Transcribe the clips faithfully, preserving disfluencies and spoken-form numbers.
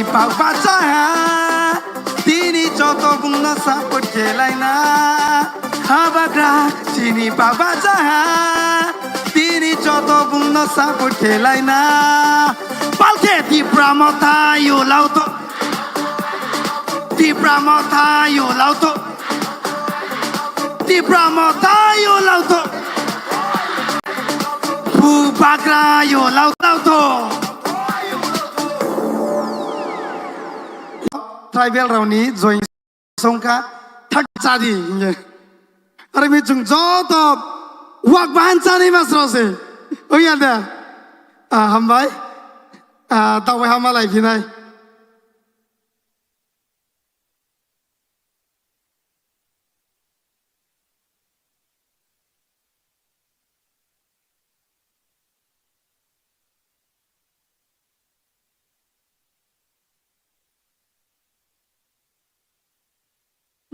Baba jaha, tini joto bungno support kelaina. Habagra, chini baba jaha, tini joto bungno support kelaina. Palke Tipra Motha yo lauto. Tipra Motha yo lauto. Tipra Motha yo lauto. Bubagra yo lauto. Tribal rokni join songkha thak chadi hinge. Aro mi chwng joto wak bahan chani masrok se. Oya da. Ah, hambai. Ah, tawai hama lai phinai.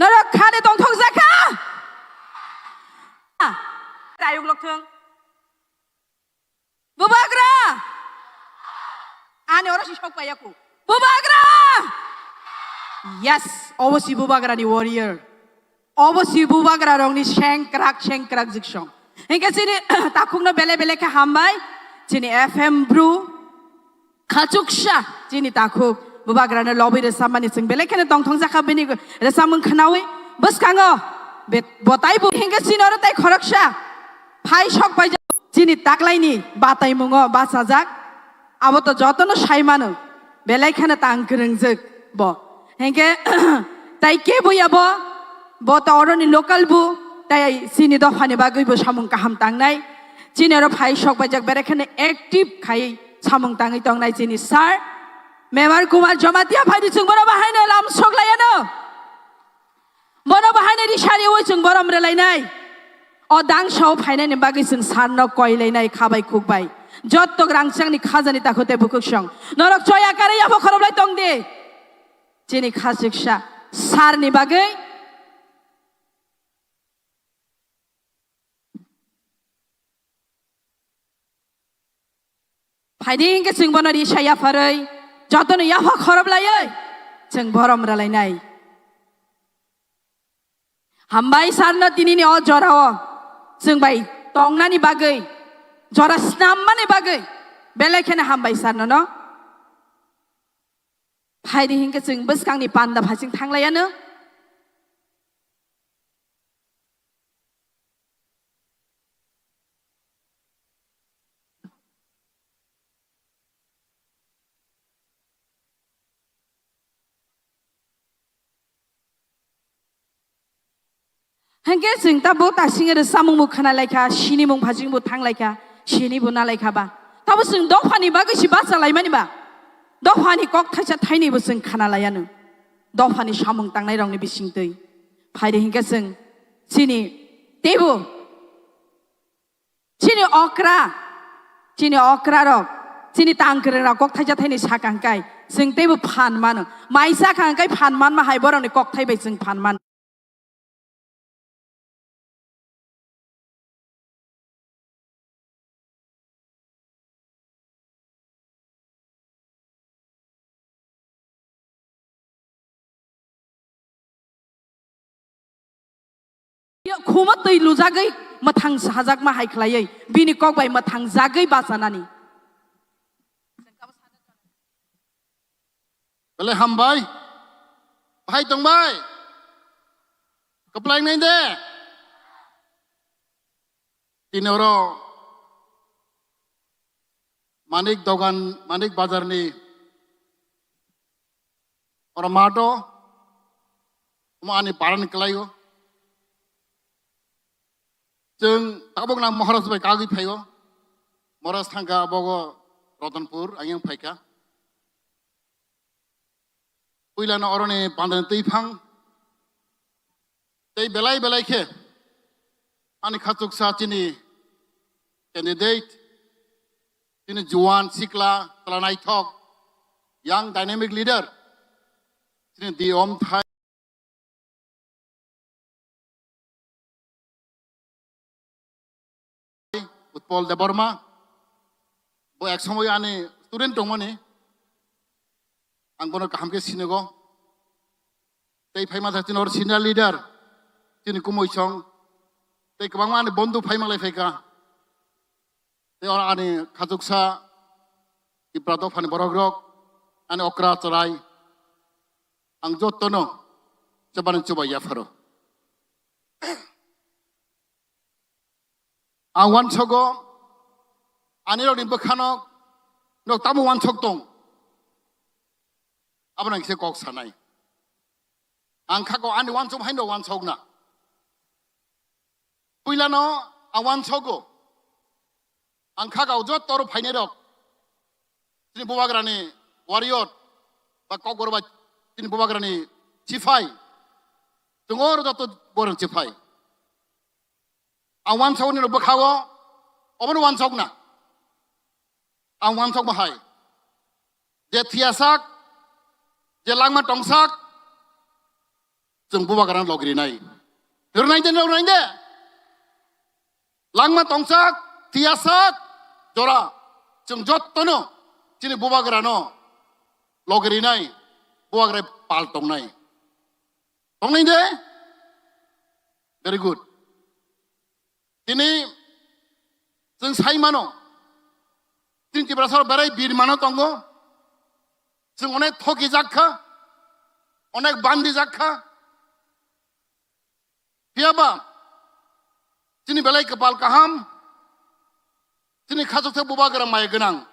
Norok khani tongthok jakha? Tayuk lokthung. Bubagra! Ani oro si sok paiyaku. Bubagra! Yes, obo si Bubagra ni warrior. Obo si Bubagra rokni sengkrak sengkrak jiksong. Hinkhe chini takhukno bele bele khe hambai. Chini F M bru. Khachuksa chini takhuk Bubagrano lobwi rwchapmani chwng belai kheno tongthong jakha bini rwchapmung khnawi bwskango bet-, bo taibo hinkhe chini oro tai khoroksa phai sok paijak chini taklaini bataimungo bachajak abo to jotono sai mano belai kheno tang kwrwngjak bo hinkhe tai keboya bo bo to oroni local bo tai chini dophani bagwi bo samung kaham tangnai. Chini oro phai sok paijak berai kheno active khai samung tangwi tongnai chini sir Memar Kumar Jamatia phaidi chwng bono bahaino lam sok laiano. Bono bahaino ri sariwi chwng borom relainai. O dangsa o phainani bagwi chwng sir no koi lainai kha bai khuk bai. Jotto rangchakni khajani takhuk tei bukhuk song. Norok choya karwi yapha khoroplai tong di. Chini khachuksa sir ni bagwi Phaidi hinkhe chwng bono risa yapharwi, jotono yapha khoroplaiwi chwng borom rwlainai. Hambai sir no tinini o jorao chwng bai tongnani bagwi, jora snammani bagwi belai kheno hambai sir no no. Phaidi hinkhe chwng bwskangni panda phasing thanglaiano. Hinkhe chwng tabuk tasing rwchapmung bo khna laikha, sinimung phasing bo thang laikha, sini bo na laikha ba. Tabo chwng dophani bagwi si bacha laimani ba. Dophani kok thaisa thaini bo chwng khna laiano. Dophani samung tangnai rokni bisingtwi. Phaidi hinkhe chwng chini teibo Chini okra, chini okra rok, chini tangkwrwng rok kok thaisa thaini sakang kai, chwng teibo phan mano. Mai sakang kai phan manma hai borokni kok thai bai chwng phan mano. Khuma twi lujagwi mwthang sajakma hai khlaiwi bini kok bai mwthang jagwi bachanani. Belai hambai. Bahai tongbai. Kwplai nai de. Tini oro Manik dogan, Manik bazar ni oro mato, omo ani paran kwlai o. Chwng tabuk nang Maharaj bai kagwi phai o. Maharaj thangkha abogo Ratanpur, ayang phaikha. Puilano oroni pandani twi phang. Tei belai belai khe ani khachuksa chini candidate, chini juan sikla, chwla naithok, young dynamic leader, chini di omthai. Utpal Debbarma, bo ek somoy ani student tongmani, Ang bono kaham khe sinigo. Tei phaima tha chini or senior leader, chini kumui song. Tei kwbangma ani bondhu phaima lai phaikha. Tei or ani khachuksa Tipra dophani borok rok, ani okra chwrai. Ang jotono chebani chubai yapharo. Ang uansogo, ani rokni bwkhano nok tamo uansok tong. Abono ang kisa kok sanai. Ang khako ani uansok haino uansokna. Puilano ang uansogo. Ang khakao joto oro phainai rok. Chini bubagrani warrior ba kokborok bai chini bubagrani siphai. Chwng oro joto borok siphai. Ang uansokni rok bwkhao, obono uansokna. Ang uansokma hai. Je thiyasak, je langma tongsak, chwng bubagrano logrinai. Rwnai de, rwnai de. Langma tongsak, thiyasak, jora. Chwng jotono chini bubagrano logrinai, bubagrai pal tongnai. Tongnai de? Very good. Tini chwng sai mano, chini Tiprasa rok berai birmano tongo. Chwng onek thokijak kha, onek bandijak kha. Phiya ba chini belai kwpal kaham, chini khachuksa bubagra maya gwnang,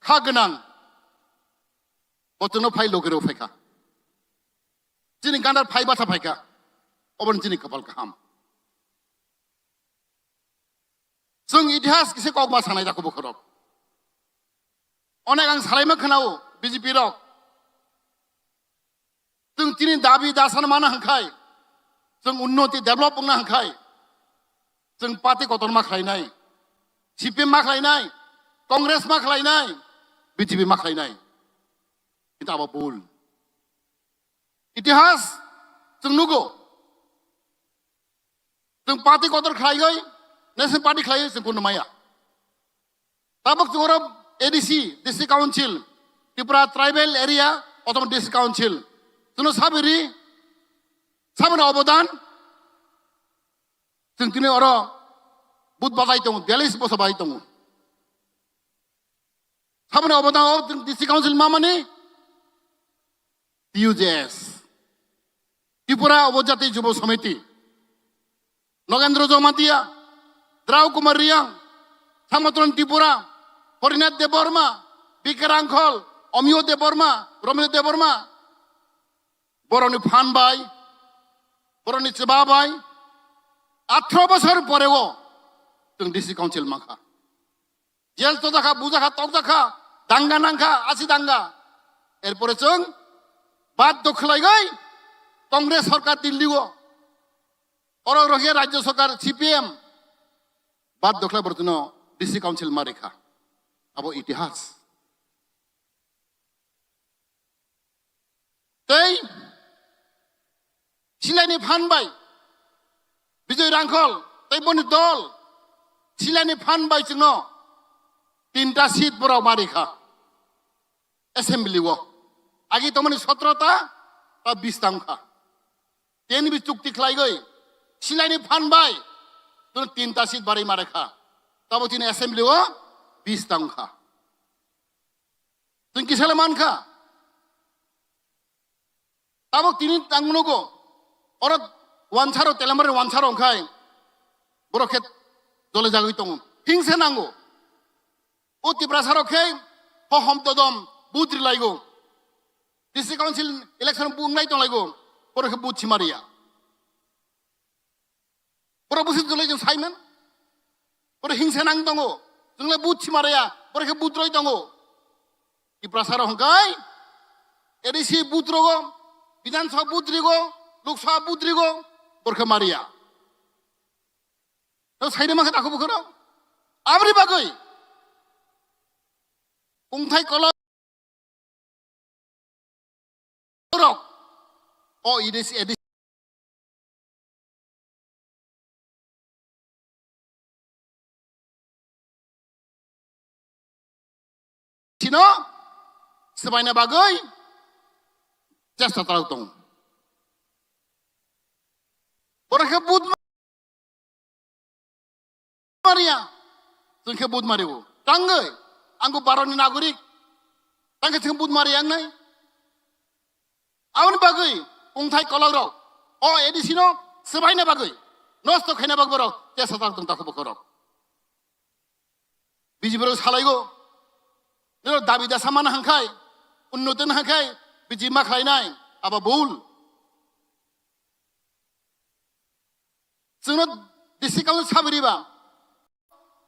kha gwnang, bo chwngno phai logirok phaikha. Chini gandar phai basa phaikha, obono chini kwpal kaham. Chwng itihas kisa kokma sanai dakho bokhorok. Onek ang salaima khwnao B J P rok. Chwng chini dabi dasana mana hwnkhai, chwng unnoti develop wngna hwnkhai, chwng party kotor ma khlainai, C P M ma khlainai, Congress ma khlainai, B J P ma khlainai. Kintu abo bul. Itihas chwng nugo. Chwng party kotor khlaiwi, national party khlaiwi chwng kunu maya. Tabuk chwng oro A D C, District Council, Tripura Tribal Area, Autonomous District Council. Chwngno sabiri, saboni obodan, chwng tini oro but bajai tongo, dialysis bosa bajai tongo. Saboni obodan o chwng District Council mamani T U J S, Tripura Upojati Jubo Samiti, Nogendro Jomatia, Drau Kumar Riang, Samatron Tripura, Horinath Debbarma, B K Rangkhol, Omiyo Debbarma, Romeo Debbarma, borokni phan bai, borokni chwba bai, athro bosor poreo chwng D C Council mankha. Jel chojakha, bujakha, tokjakha, danga nangkha, asi danga. Erpore chwng baddo khwlaigwi Congress sorkar Delhi o, oro rohia rajya sorkar C P M, baddo khlai borokno D C Council ma rikha. Abo itihas. Tei silaini phan bai Bijoy Rangkhol tei boni dol silaini phan bai chwngno tinta seat borok ma rikha assembly o. Agi tongmani sotro ta, ta bis ta wngkha. Tei bini chukti khlaigwi silaini phan bai chwngno tinta seat barwi ma rikha. Tabo chini assembly o bis ta wngkha. Chwng kisa le mankha. Tabuk tini ang nugo, oro wansaro, telemari wansaro wngkhai, borok khe dole jagwi tongo. Hingse nango. O Tiprasa rok khe hohom todom but rilaigo. District Council election bu wnglai tonglaigo, borok khe but simariya. Borok busi dole jong saiman. Borok hingse nang tongo. Chwngle but simaraya. Borok khe but roi tongo. Tiprasa rok hwnkhe A D C but rogo, Bidhan Sabha but rigo, Lok Sabha but rigo, borok khe mariya. No saide ma khe dakho bukhoro. Abri bagwi. Kungthai kolok. Borok o A D C, A D C sino swbaina bagwi Chesta talok tongo. Borok khe vote mariya, chwng khe vote mario. Tangwi, ang bo Bharatni nagorik, tangkhe chwng vote mariya wngnai. Aboni bagwi kungthai kolok rok o A D C no swbaina bagwi nosto khaina bagwi borok chesta talok tong takhuk bukhuk rok. B J P rok salaigo, nino dabi dasa mana hangkhai, unnoti hangkhai, B J P ma khlainai, abo bul. Chwngno district council sabiriba,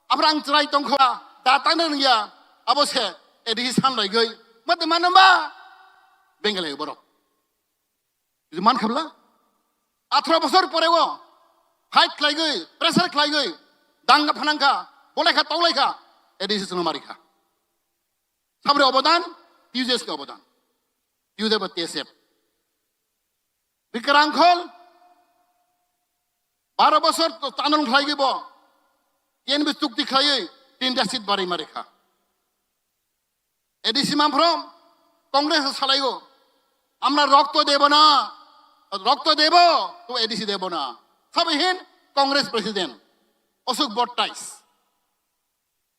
aphra ang chwrai tongkha, da tangna rwngya, abo se A D C sanlaigwi, mate mano ba, Bengalai borok. Idu man khabla? Atharo bosor pore o fight khlaigwi, pressure khlaigwi, dangga phanangkha, bolaikha, tawlaikha, A D C chwngno marikha. Sabri obodan, T U J S ni obodan. T U J S ba T S F. Bikrang Khol, baro bosor to tanong khlaigwi bo, T N B chukti khlaiwi, tinta seat barwi marikha. A D C manphrom Congress salaigo. Amra rokto debo na, rokto debo, to A D C debo na. Sabihin Congress President Ashok Bhattai.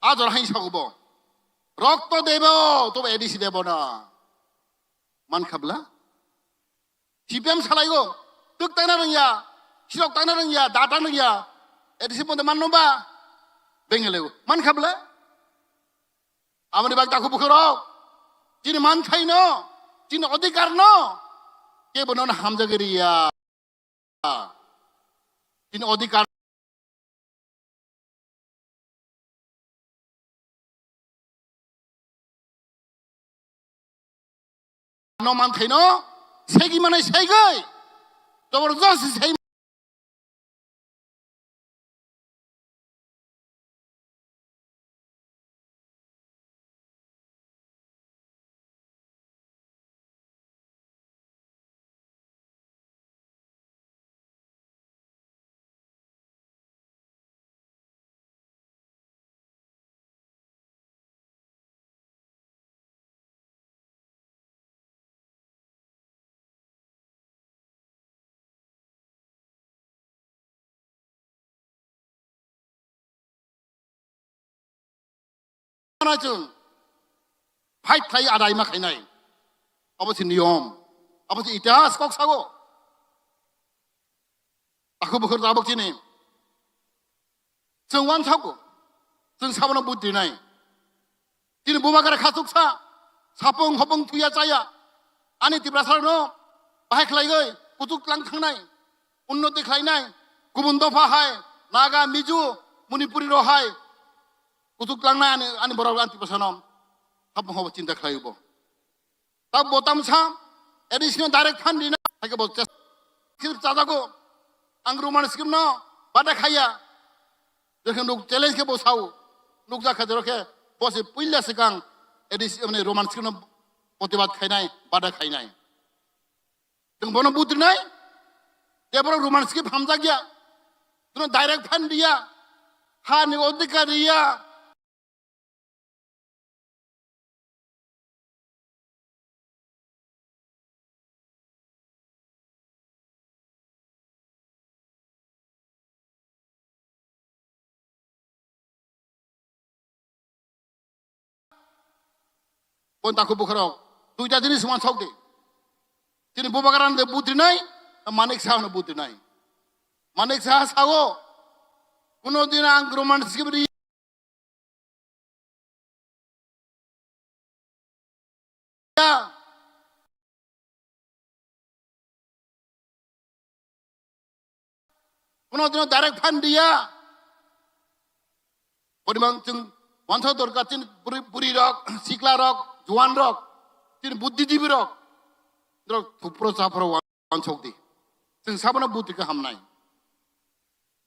Ajor hain sagubo. Rokto debo, to A D C debo na. Man khabla? C P M salaigo. Tuk tangna rwngya, silok tangna rwngya, da tangna rwngya. A D C bonde manno ba? Bengalego. Man khabla? Aboni bak takhuk bukhuk rok, chini manthai no, chini odhikar no, kebo nono hamjagwi riya. Chini odhikar no manthai no, segi manai segwi, jobor josti sei Chwng fight khlai adai ma khainai. Abo se niyom. Abo se itihas kok sago. Takhuk bukhuk tabuk chini. Chwng uansukgo. Chwng sabono buj rinai. Chini bubagra khachuksa. Sapung hopung thuya chaya. Ani Tiprasarokno bahai khlaigwi kuchuk tlang thangnai. Unnoti khlainai. Kubun dopha hai. Naga, Mizo, Manipuri rok hai. Kuchuk tlangnai ani, ani borok ani Tiprasano. Sapung hobo chinta khlaibo. Ta bo tamsa, A D C no direct fund rina, hai khe bo chest, script chajago. Ang Roman script no bada khaiya. Jekhe nuk challenge khe bo sao, nuk jakha jero khe bo se puila swkang A D C mane Roman script no protibad khainai, bada khainai. Chwng bono butrinai, je borok Roman script hamjakya, chwngno direct fund riya, ha ni odhikar riya. Bon takhuk bukhuk rok, duita jinis uansuk di. Chini bubagrano de butrinai, Manik Saha no butrinai. Manik Saha sao, kuno din ang Roman script ri ya. Kuno dino direct fund riya. Poribang chwng uansuk dorkar chini buri, buri rok, sikla rok, juan rok, chini buddhijibi rok. Dorok thupro chapro uansuk di. Chwng sabono buti khe hamnai.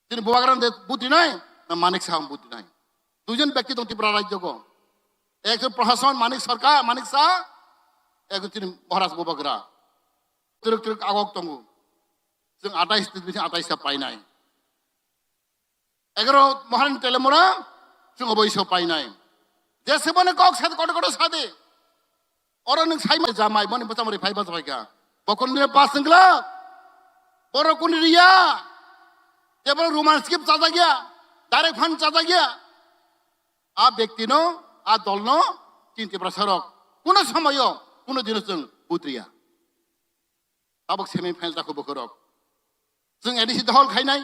Chini bubagrano de buti nai, na Manik Saha buti nai. Duijon bekti tong Tripura rajyo go. Ekjon Prashason Manik Sarkar, Manik Saha, ekjon chini Maharaj bubagra. Twrwk twrwk agok tongo. Chwng atais, atais ta painai. Egaroh Maharani Telemura, chwng oboiso painai. Jeseboni kok sade kotor kotor sade. Oro nwng saimani jamai, boni bwchamari phai bachaphaikha. Okon dia pas sengkla. Borok kuni riya. Dia borok Roman script chajak ya. Direct fund chajak ya. A bektino, a dolno, chini Tiprasa rok. Kuno somoyo, kuno dino chwng butriya. Tabuk semi final takhu bukhurok. Chwng A D C dohol khainai.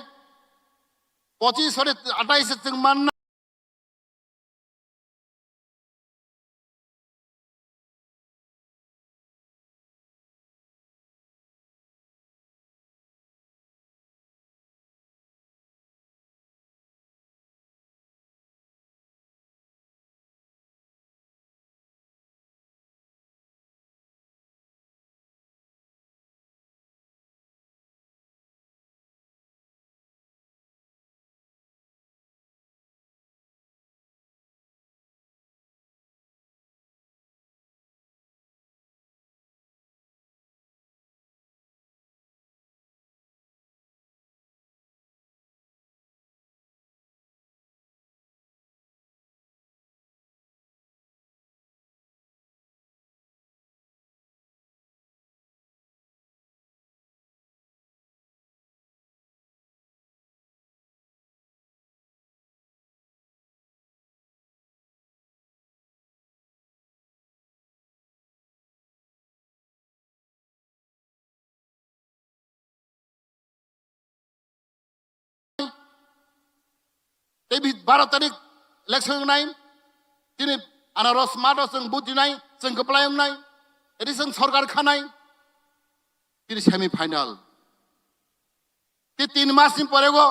Pochis sore atais chwng manna. Tei bi baro tarik election wngnai, tini anaros mato chwng vote rinai, chwng kwplai wngnai, tei chwng sorkar khanai, tini semi final. Tei tin mas ni pore go,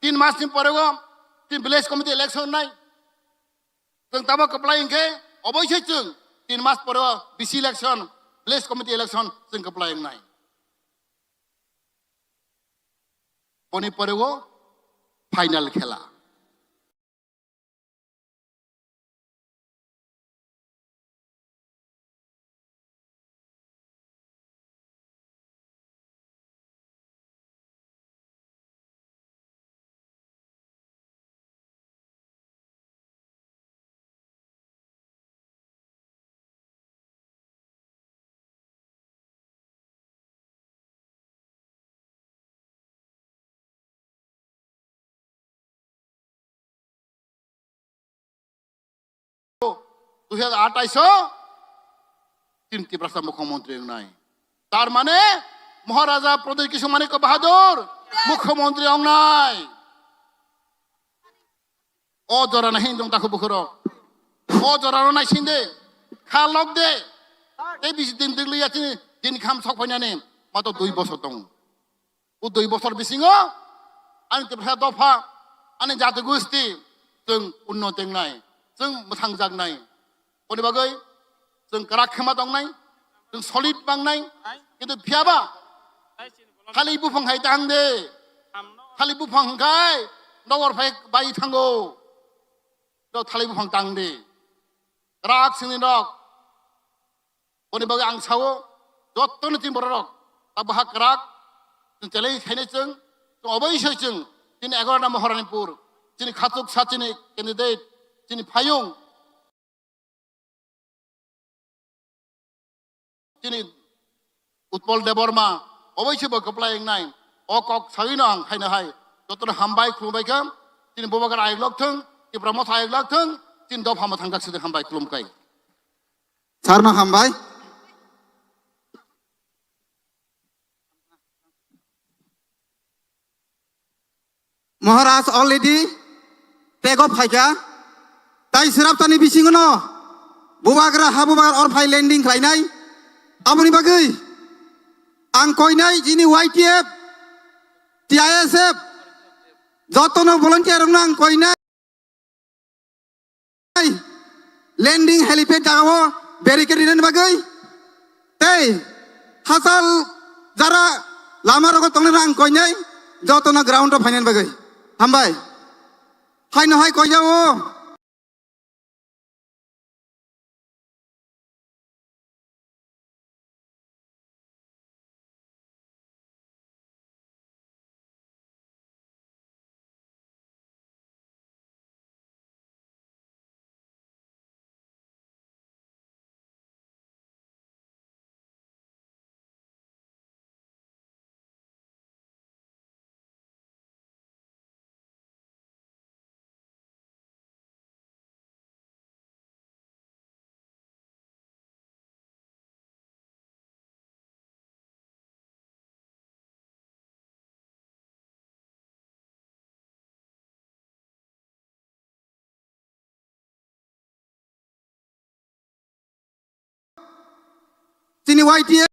tin mas ni pore go, tini village committee election wngnai. Chwng tamo kwplai hwnkhe oboisoi chwng tin mas pore o B C election, village committee election chwng kwplai wngnai. Boni pore o final khela. Dui hajar atais o chini Tiprasa mukhyamantri wngnai. Tar mane Maharaja Pradyut Kishore Manikya Bahadur mukhyamantri wngnai. O jora na hin dong takhu bukhurok. O jora no naising de. Kha lok de. Tei bisi din dwgli ya chini din kham sok phainani mato dui bosor tong. O dui bosor bisingo ani Tiprasa dopha, ani jati gusti chwng unnoti wngnai, chwng mwthangjaknai. Boni bagwi chwng kwrak khe ma tongnai, chwng solid mangnai, kintu phiyaba thali buphang hai tang de, thali buphang hwnkhe dogor phai bai thango, do thali buphang tang de, kwrak sini rok. Boni bagwi ang sao, jottoni chini bororok ta baha kwrak, chwng challenge khainai chwng, chwng oboisoi chwng chini egarota Maharanipur, chini khachuk sa chini candidate, chini phayung, chini Utpal Debbarma, oboisoi bo kwplai wngnai. O kok sawi no ang haino hai jotono hambai khulumbai kha, chini Bubagra ayuk lok thung, Tipra Motha ayuk lok thung, chini dopha mwthang jak sidi hambai khulumkai. Sarno hambai. Maharaj already take off phaikha. Tai sraptani bisingono bubagra ha bubagra or phai landing khlainai. Aboni bagwi ang koinai chini Y T F, T I S F, jotono volunteer rokno ang koinai. Landing helipad jagao barricade rinani bagwi tei hachal jara lama rogo tongnai ang koinai jotono ground o phainani bagwi. Hambai. Haino hai koijao. Y T F